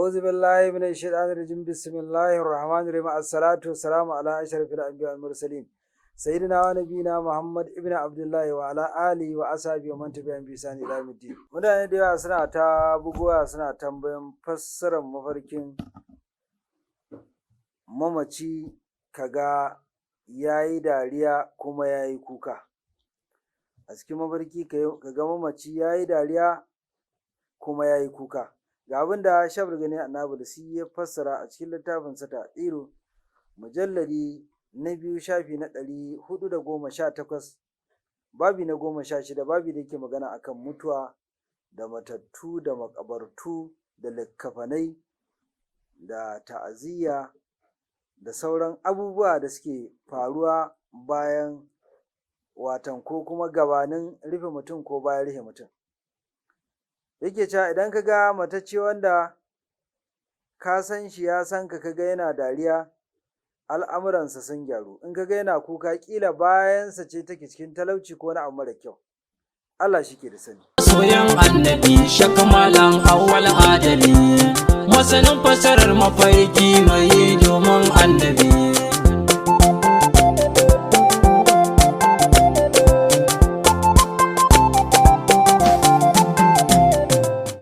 أعوذ بالله من الشيطان الرجيم. بسم الله الرحمن الرحيم. الصلاة والسلام على أشرف الأنبياء والمرسلين، سيدنا ونبينا محمد ابن عبد الله وعلى آله وأصحابه ومن تبعهم بإحسان إلى يوم الدين. Mutane da yawa suna ta bugowa suna tambayan fassarar mafarkin mamaci, kaga yayi dariya kuma yayi kuka a cikin mafarki, kaga mamaci yayi dariya kuma yayi kuka. Ga abinda Sheikh Abdulgani Annabulsi ya fassara a cikin littafinsa Ta'atiru, mujalladi na 2, shafi na 418, babi na 16, babi da yake magana akan mutuwa da matattu da maƙabartu da likkafanai da ta'aziyya da sauran abubuwa da suke faruwa bayan, watan ko kuma gabanin rufe mutum ko bayan rufe mutum. Yake cewa idan ka ga matacce wanda ka san shi ya san ka, kaga yana dariya, al'amuransa sun gyaru. In kaga yana kuka, ƙila bayansa ce take cikin talauci ko wani abu mara kyau. Allah shi ke da sani. Soyan Annabi, Shakamalan Awwal Adali, masanin fasarar mafarki mai